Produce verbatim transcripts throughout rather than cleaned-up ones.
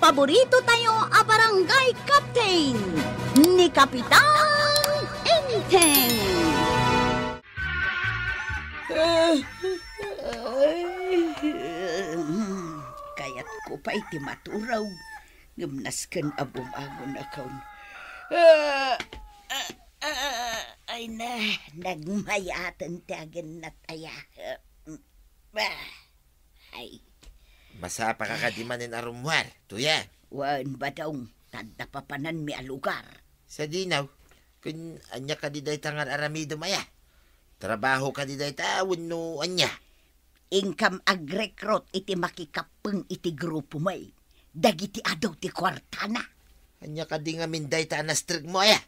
paborito tayo a barangay captain, ni Kapitan Enteng. Kayatko pay ti maturog, ngem nasken a bumangon akon. Ah, ah, ah, ay na, nagmayaten ti agennat aya. Ah, ay. Masapaka kadi manen a rummuar, Tuyang? Wen, Badong, ta adda papananmi a lugar. Sadino? Ken ania kadi dayta nga ar-aramidem aya? Trabaho kadi dayta wenno ania? Inkam agrekrut iti makikappeng iti grupomi dagiti adu ti kuartana. Ania kadi ngamin dayta a nastrekmo aya?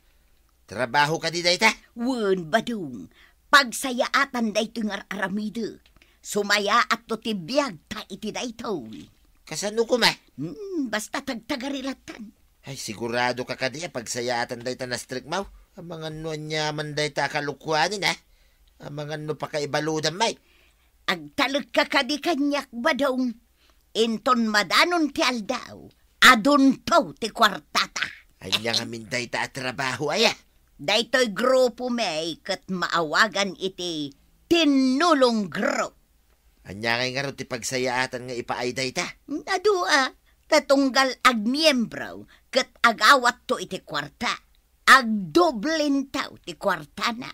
Trabaho kadi dayta? Wen, Badong. Pagsayaatan daytoy nga ar-aramidek. Sumayaatto ti biagta iti daytoy. Kasano koma? Hmm, basta tagtagari lattan. Ay, sigurado ka kadi a pagsayaatan dayta nastrekmo? Amangan no aniaman dayta a kalokuanen, a? Amangan no pakaibaludam met? Agtalekka kadi kaniak, Badong? Inton madanon ti aldaw, adunto ti kuartata. Ania ngamin dayta a trabaho aya? Daytoy grupomi ket maawagan iti Tinnulong Group. Ania ngay ngarud ti pagsayaatan nga ipaay dayta? Adu a, ta tunggal agmiembro ket agawatto iti kuarta. Agdoblinto ti kuartana.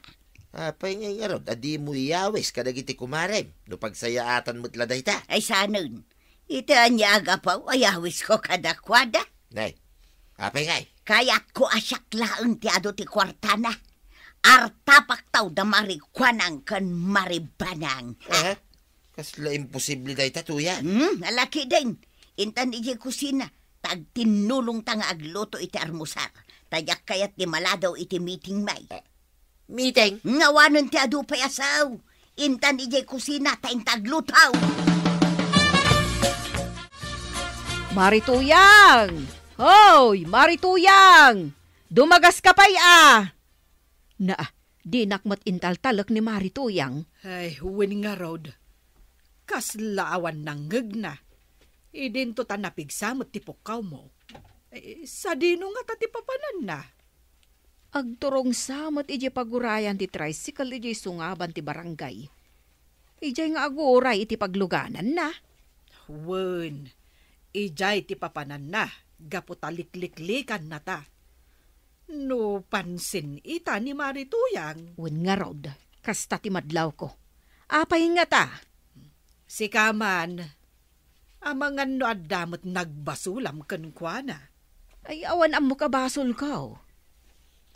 Apay ngay ngarud a dimo iyawis kadagiti kumarem no pagsayaatan met la dayta? Ay sanen, iti ania a gapu a yawisko kadakuada? Nay, apay ngay? Kayatko a siak laeng ti adu ti kuartana. Artapakto da Mari Kuanang ken Mari Banang. Eh? Kasla imposible dayta, Tuyang. Hmm, alakiden. Intan idiay kusina, ta agtinnulongta nga agluto iti armusar. Ta diak kayat ti maladaw iti meetingmi. Ah, meeting? Ngawanen ti adu pay a sao. Intan idiay kusina, ta inta agluto. Mari Tuyang! Hoy, Mari Tuyang! Dumagaska pay a! Naa, dinak met intaltalek ni Mari Tuyang. Ay, wen ngarud. Kasla awan nangngegna. Idinto ta napigsa met ti pukkawmo. Eh, sadino ngata ti papananna? Agturongsa met idiay pagurayan ti tricycle idiay sungaban ti barangay. Idiay nga aguray iti paglugananna. Wen, idiay ti papananna, gapu ta likliklekannata. No pansin ita ni Mari Tuyang. Wen ngarud, kasta ti madlawko. Apay ngata? Sika man, amangan no adda met nagbasolam kenkuana. Ay, awan ammok a basolko.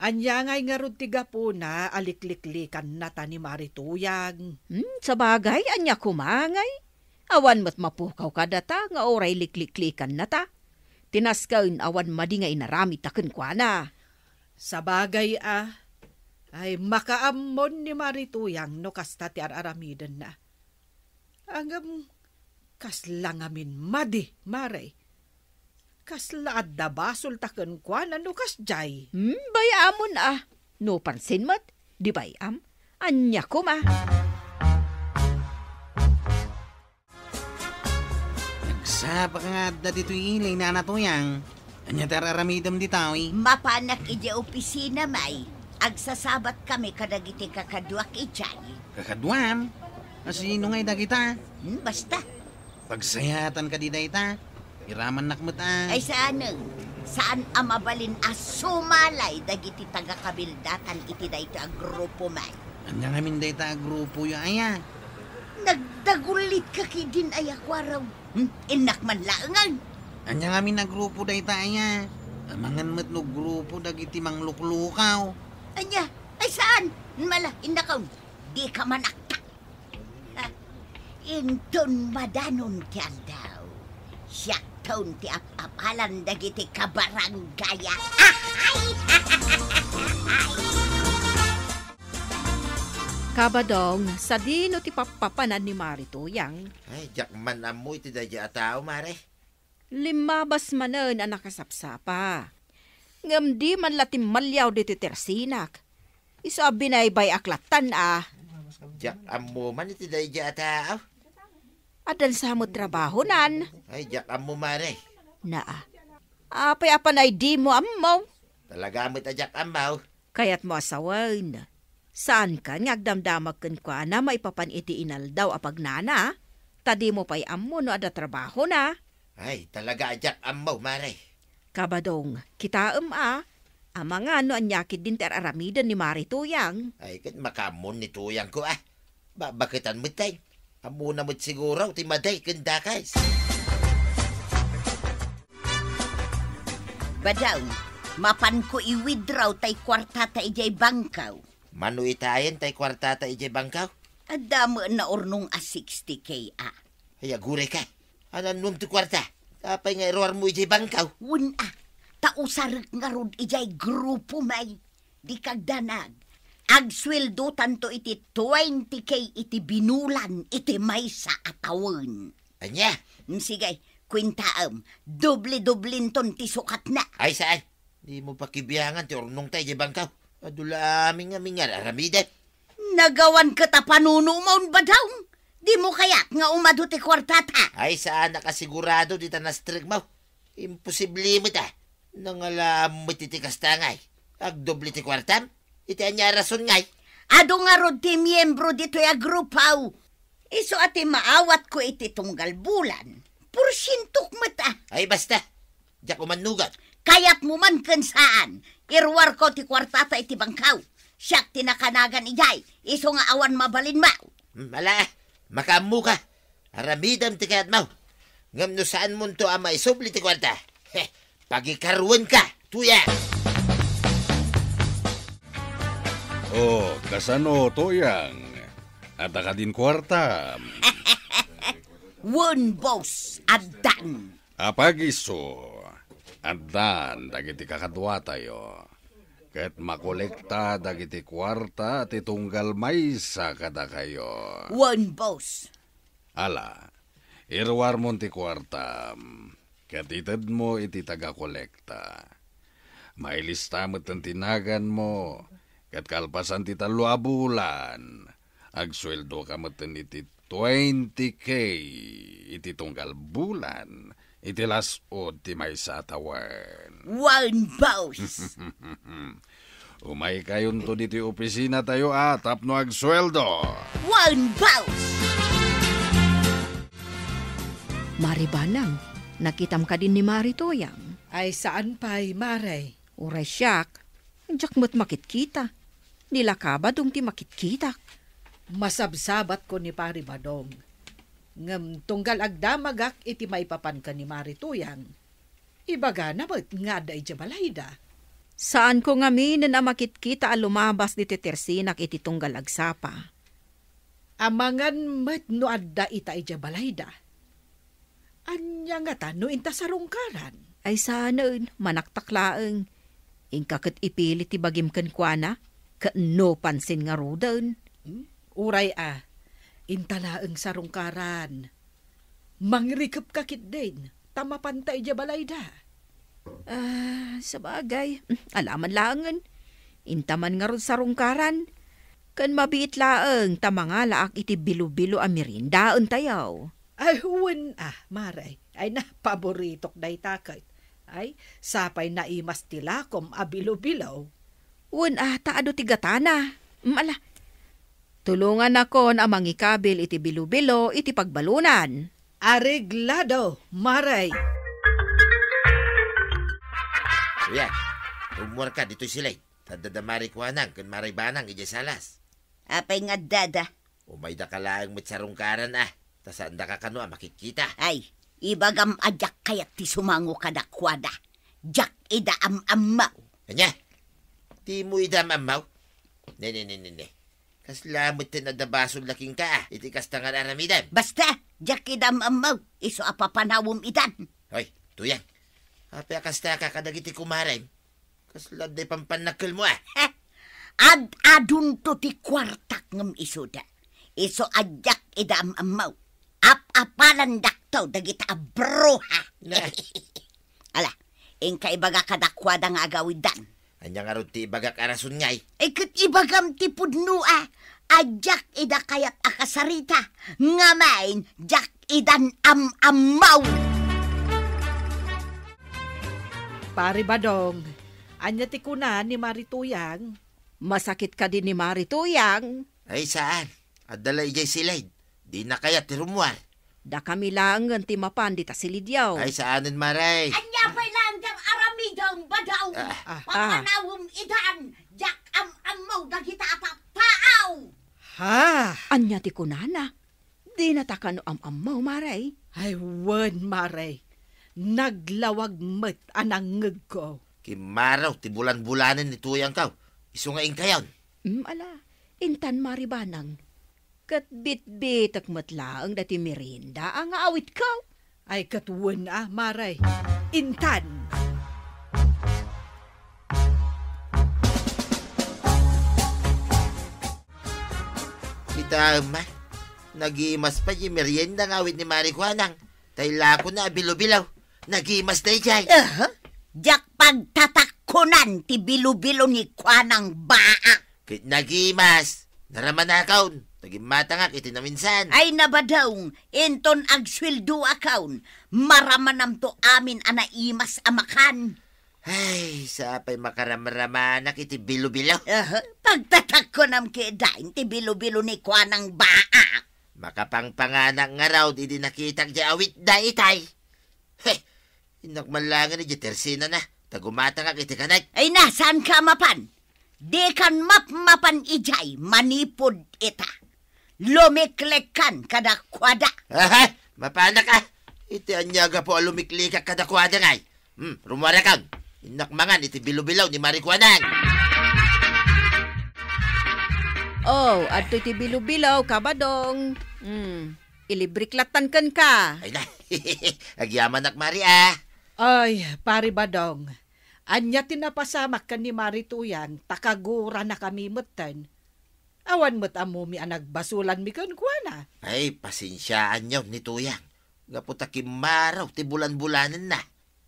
Ania ngay ngarud ti gapuna a likliklekannata ni Mari Tuyang? Hmm, sabagay, ania koma ngay? Awan met mapukaw kadata nga uray likliklekannata. Ti nasken awan madi nga inaramidta kenkuana. Sabagay a, ay, makaammon ni Mari Tuyang no kasta ti ar-aramidenna. Ngem, kasla ngamin madi, Mari. Kasla adda basolta kenkuana no kasdiay. Hmm, bay-amon a. No pansin met, di bay-am. Ania koma? Nagsapa nga adda ditoy ili, Nana Tuyang. Ania ti ar-aramidem ditoy? Mapanak idiay opisina, may. Agsasabat kami kadagiti kakaduak idiay. Kakaduam? A, sino ngay dagita? Hmm, basta. Pagsayaatan kadi dayta? Iramannak met a. Ay, saanen. Saan a mabalin a sumalay dagiti taga-kabildatan iti daytoy a grupo, may. Ania ngamin dayta a grupoyo aya? Nagdagulitka ketdin aya, kuaraw. Hmm, innak man laengen. Ania ngamin a grupo dayta aya? Amangan met no grupo dagiti mangluklukaw. Ania? Ay, saan? Mala, innakon. Dika manaktak. Ha? Inton madanon ti aldaw, siakton ti ap-apalan dagiti kabarangaya. Ay! Kabadong, sadino ti pappapanan ni Mari Tuyang? Ay, diak man ammo iti daydiay a tao, Mare. Limmabas manen a nakasapsapa. Ngem di man la timmaliaw ditoy tersinak. Isu a binaybay-ak lattan a. Diak ammo man iti daydiay a tao. Addan sa met trabahonan. Ay, diak ammo, Mare. Naa, Apay a panay dimo ammo? Talaga met a diak ammo. Kayatmo a sawen. Saankan nga agdamdamag kenkuana maipapan iti inaldaw a pagnana, ta dimo pay ammo no adda trabahona. Ay, talaga a diak ammo, Mare. Kabadong, kitaem a, amangan no ania ketdin ti ar-aramiden ni Mari Tuyang. Ay, ket makaammo ni Tuyangko a. Babaketan met tay. Ammona met siguro ti madi ken dakes. Badong, mapanko i-withdraw tay kuartata idiay bangko. Mano itayen tay kuartata idiay bangko? Adda met naurnong a sixty K a. Ay, aguray ka. Anannuam ti kuarta? Apay nga iruarmo idiay bangko? Wen a, ta usarek ngarud idiay grupo may. Di kagdanag, agsueldotanto iti twenty K iti binulan iti maysa a tawen. Ania? Mm, sige, kuentaem, doble-doblenton ti sukatna. Ay, saan? Dimo pakibiangan ti urnongta idiay bangko. Adu la amin nga mingar aramiden. Nagawan ket a panunom, Badong. Dimo kayat nga umadu ti kuartata? Ay, saan a kasigurado dita nastrekmo. Imposible met a. Nangalaam met iti kasta ngay. Agdoble ti kuartam? Iti ania a rason ngay? Adu ngarud ti miembro ditoy a grupo. Isu a ti maawatko iti tunggal bulan. Porsientok met a. Ay, basta. Diak umannugan. Kayatmo man ken saan, iruarko ti kuartata iti bangko. Siak ti nakanagan idiay, isu nga awan mabalinmo. Hmm, ala, makaammo ka. Aramidem ti kayatmo. Ngem no saanmonto a maisubli ti kuarta, he, pagikaruenka, Tuyang. Oh, kasano, Tuyang? Adda kadin kuarta? Wen, boss, addan. Apay isu, addan dagiti kakaduatayo, ket makolekta dagiti kuarta ti tunggal maysa kadakayo. Wen, boss. Ala, iruarmon ti kuartam, ket itedmo iti tagakolekta. Mailista metten ti naganmo, ket kalpasan ti tallo a bulan, agsueldoka metten iti twenty K iti tunggal bulan iti las-ud ti maysa a tawen. Wen, boss. Umaykayonto ditoy opisinatayo a tapno agsueldo. Wen, boss. Mari Banang, nakitam kadin ni Mari Tuyang? Ay, saan pay, Mare. Uray siak, diak met makitkita. Ni la Kabadong ti makitkitak. Masabsabatko ni Pari Badong. Ngem tunggal agdamagak iti maipapan ken ni Mari Tuyang, ibagana met nga adda idiay balayda. Saanko ngaminen a makitkita a lumabas ditoy tersinak iti tunggal agsapa. Amangan met no adda ita idiay balayda. Ania ngata no inta sarungkaran? Ay saanen, manaktak laeng. Inka ket ipili ti bagim kenkuana, ket no pansin ngaruden. Hmm? Uray a, inta laeng sarungkaran. Mangrikepka ketdin, ta mapanta idiay balayda. Ah, sabagay, alaman laengen. Inta man ngarud sarungkaran. Ken mabiit laeng ta mangalaak iti bilo-bilo a meriendaentayo. Ay, wen a, Mare. Ay, na, paboritok dayta ket. Ay, sapay naimas ti lakom a bilo-bilo. Wen a, ta adu ti gatana. Mm, ala. Tulongannakon a mangikabil iti bilo-bilo iti pagbalunan. Areglado, Mare. Kuya, rummuarka ditoy silay. Ta adda da Mari Kuanang ken Mari Banang idiay salas. Apay nga addada? Umaydaka laeng met sarungkaran a, ta saandaka kano a makitkita. Ay, ibagam a diak kayat ti sumango kadakuada. Diak ida am-ammaw. Ania? Dimo ida am-ammaw? Ne, ne, ne, ne, ne. Kasla metten adda basol la kenka a, iti kasta nga ar-aramidem. Basta, diak ida am-ammaw. Isu a papanawem idan. Hoy, Tuyang. Apay a kastaka kadagiti kumarem? Kasla adda pampannakkelmo a. Ad-adunto ti kuartak ngem isuda. Isu a diak ida am-ammaw. Ap-apalandakto dagita a bruha. Ne. Ala, inka ibaga kadakuada nga agawiddan. Ania ngarud ti ibagak a rason ngay? Ay, ket ibagam ti pudno a, a diak ida kayat a kasarita, ngamin, diak idan am-ammaw. Pari Badong, ania ti kuna ni Mari Tuyang? Masakit kadi ni Mari Tuyang? Ay, saan. Adda la idiay silid. Dina kayat ti rummuar. Dakami laengen ti mapan dita silidyo. Ay, saanen, Mari. Ania pay laeng ti aramidem, Badong? Ah. Ah. Papanawem idan, diak am-ammo dagita a tattao. Ha? Ania ti kunana? Dinata kano am-ammo, Mari? Ay, wen, Mari. Naglawag met a nangngegko. Kimmaro ti bulan-bulanen ni Tuyangko. Isu nga inkayon. Mm, ala, intan, Mari Banang. Ket bitbitek met laeng daytoy merienda a nga awitko. Ay, ket wen a, Mari. Intan. Kitaem, Ma. Nagimas pay diay merienda nga awit ni Mari Kuanang. Tay lakona a bilo-bilo. Nagimas daydiay. Aha. Diak pagtatakkonan ti bilo-bilo ni Kuanang Baak. Ket nagimas. Naramanakon. Nagimmatangak iti naminsan. Ay, na, Badong, inton agsueldoakon, maramanamto amin a naimas a makan. Ay, sapay makaramramanak iti bilo-bilo. Aha, pagtatakkonam ketdin ti bilo-bilo ni Kuanang Baak. Makapangpanganak ngarud idi nakitak diay awit daytay. He, innak man laengen idiay tersenana, ta gumatangak iti kanek. Ay na, saanka a mapan? Dikan mapmapan idiay manipud ita. Lumiklekkan kadakuada. Aha, mapanak a. Iti ania a gapu a lumiklikak kadakuada ngay? Hmm, rummuarakon. Innak mangan iti bilo-bilo ni Mari Kuanang. Oh, adtoy ti bilo-bilo, Ka Badong. Hmm, ilibrek lattan kenka. Ay na, agyamanak, Mari, a. Ay, Pari Badong, ania ti napasamak ken ni Mari Tuyang ta kaguranakami metten? Awan met ammomi a nagbasolanmi kenkuana. Ay, pasensiaanyo ni Tuyang. Gapu ta kimmaro ti bulan-bulanenna.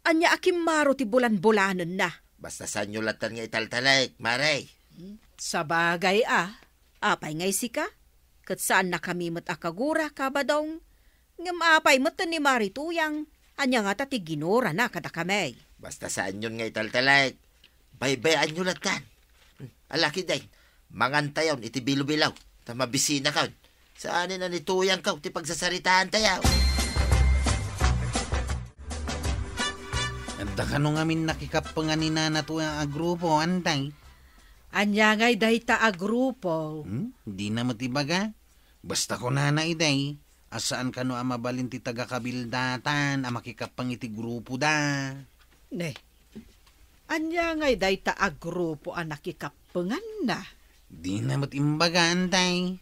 Ania a kimmaro ti bulan-bulanenna? Basta saanyo lattan nga italtalek, Mari. Hmm, sabagay a. Apay ngay sika? Ket saannakami met a kagura, Ka Badong. Ngem apay met ni Mari Tuyang? Ania ngata ti ginurana kadakami? Basta saanyon nga italtalek. Baybay-anyo lattan. Hmm, ala ketdin, mangantayon iti bilo-bilo, ta mabisinakon. Saanen a ni Tuyangko ti pagsasaritaantayo. Adda kano ngamin nakikappengan ni Nana Tuyang a grupo, Antay? Ania ngay dayta a grupo? Hmm? Dina met ibaga? Basta kunana idi, a saan kano a mabalin ti taga-Kabildatan a makikappeng iti grupoda. Ne, ania ngay dayta a grupo a nakikappenganna? Dina met imbaga, Antay.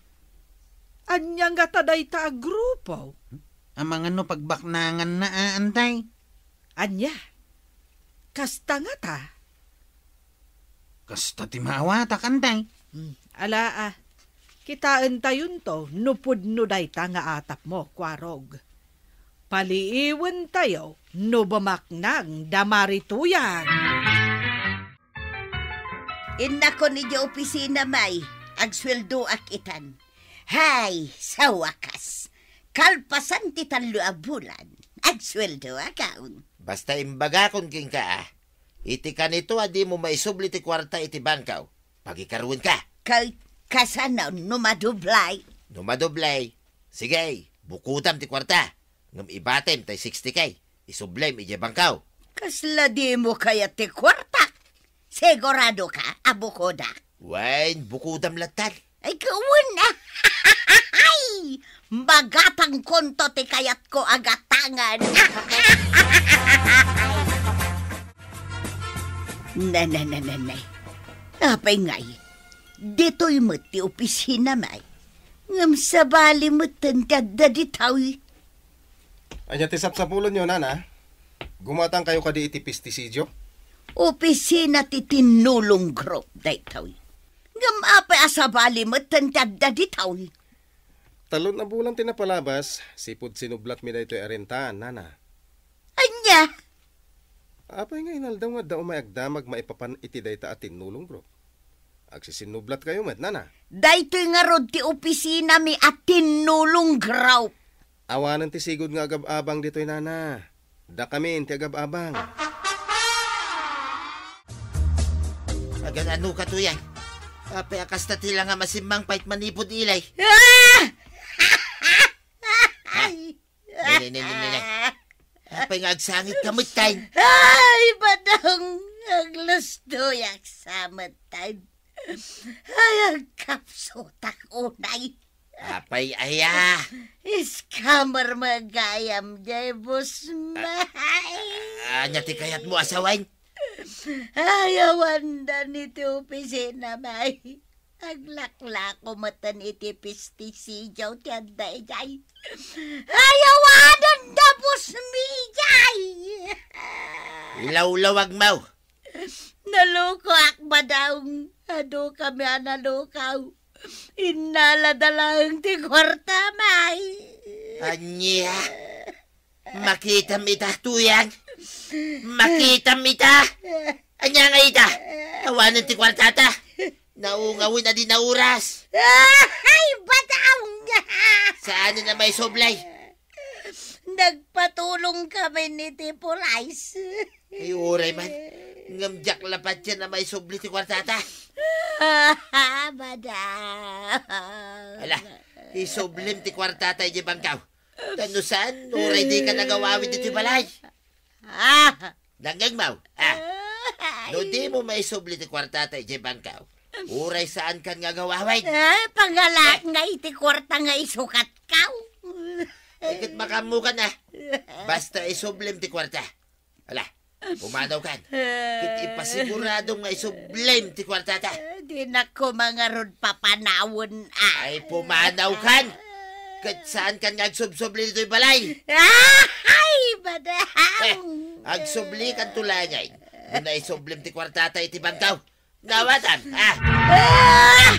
Ania ngata dayta a grupo? Amangan no pagbaknanganna a, Antay? Ania? Kasta ngata? Kasta ti maawatak, Antay. Hmm, ala a. Kitaentayonto no pudno dayta nga atapmo, Kuarog. Paliiwentayo no bumaknang da Mari Tuyang. Innakon idiay opisina, May. Agsueldoak itan. Hay, sa wakas. Kalpasan ti tallo a bulan, agsueldoakon. Basta imbagakon kenka a, iti kanito a dimo maisubli ti kuarta iti bangko, pagikaruenka. Ka-, kasano no madoblay? No madoblay, sige, bukodam ti kuarta. Ngem ibatem tay sixty K, isublem idiay bangko. Kasla dimo kayat ti kuartak? Siguradoka a bukodak? Wen, bukodam lattan. Ay, kawan, ah. Ay, magatangkonto ti kayatko a gatangan. Ne, ne, ne, ne, ne. Apay ngay, ditoy met ti opisina, May. Ngem sabali metten ti adda ditoy. Ania ti sapsapulenyo, Nana? Gumatangkayo kadi iti pestisidio? Opisina ti Tinulong Group daytoy. Ngem apay a sabali metten ti adda ditoy? Talon a bulan ti napalabas, sipud sinublatmi daytoy a rentaan, Nana. Ania? Apay nga inaldaw nga adda umay agdamag maipapan iti dayta a Tinulong Group? Agsisinnublatkayo met, Nana. Daytoy ngarud ti opisinami a Tinulong Group. Awanen ti sigud nga agab-abang ditoy, Nana. Dakamin ti agab-abang. Agan ano ka, Tuyang? Apay a kasta ti langam a simmangpet manipud ilay? Ah! Ay! Nay, nay, nay, nay, nay. Apay nga agsangit ka metten? Ay, Badong! Aglustoyak sa metten. Ay, agkapsutak unay. Apay aya? Scammer met gayam jay, Boss May. Ania ti kayatmo a sawen? Ay, awandan iti opisina, May. Aglaklako metten iti pestisidio ti adda idiay. Ay, awandan da, Boss May, jay! Ilawlawag, Maw. Nalokoak, Badong. Adu kami a nalokaw. Innalada laeng ti kuarta, May. Ania? Makitam ita, Tuyang. Makitam ita. Ania nga ita? Awanen ti kuartata. Naungawen a di nauras. Ay, Badong! Saan na maisubli? Nagpatulong kami ni ti pulis. Ay, uray man. Ngem diak la patien a maisubli ti kuartata. Badong. Ala, isublim ti kuartata idiay bangkaw. Ta no saan, uray dika nagawawid iti balay. Ah! Dangdang, Maw. Ah. Ay. No dimo maisubli ti kuartata idiay bangkaw, uray saankan nga agawawid. Ay, pangalak nga iti kuarta nga isukatkaw. Ay, ket makaammokan, ah. Basta isublim ti kuarta. Ala, pumanawkan. Ket ipasiguradom nga isublim ti kuartata. Dinak koma ngarud papanawen, ah. Ay, pumanawkan. Ket saankan nga agsubsubli ditoy balay. Ay, Badong! Eh, agsublikanto laengen. No naisublim ti kuartata iti bangkaw. Nawatan, ah. Ah!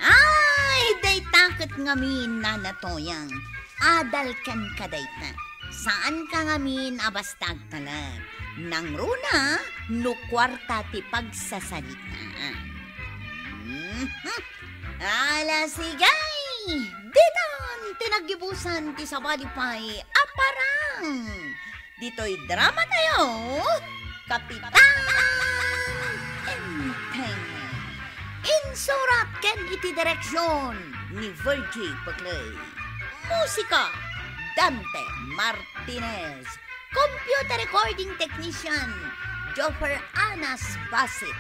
Ay, dayta ket ngamin, Nana Tuyang. Adal kenka dayta. Saanka ngamin a basta agtalek. Nangruna no kuarta ti pagsasaritaan. Mhm. Ala, sige! Ditan ti naggibusan ti sabali pay a parang. Ditoy drama tayo, Kapitan Enteng. Insurat ken iti direksyon ni Virgie Paclay. Musika, Dante Martinez. Computer recording technician, Joffer Anas Basit.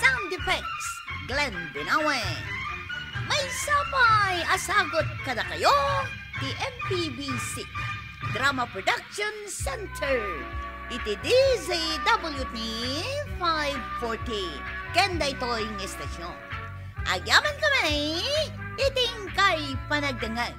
Sound effects, Glenn Binawe. Maysa pay a sagut kadakayo ti M P B C Drama Production Center iti D Z W T five forty ken daytoy nga estasyon. Agyaman kami iti inkay panagdengngeg.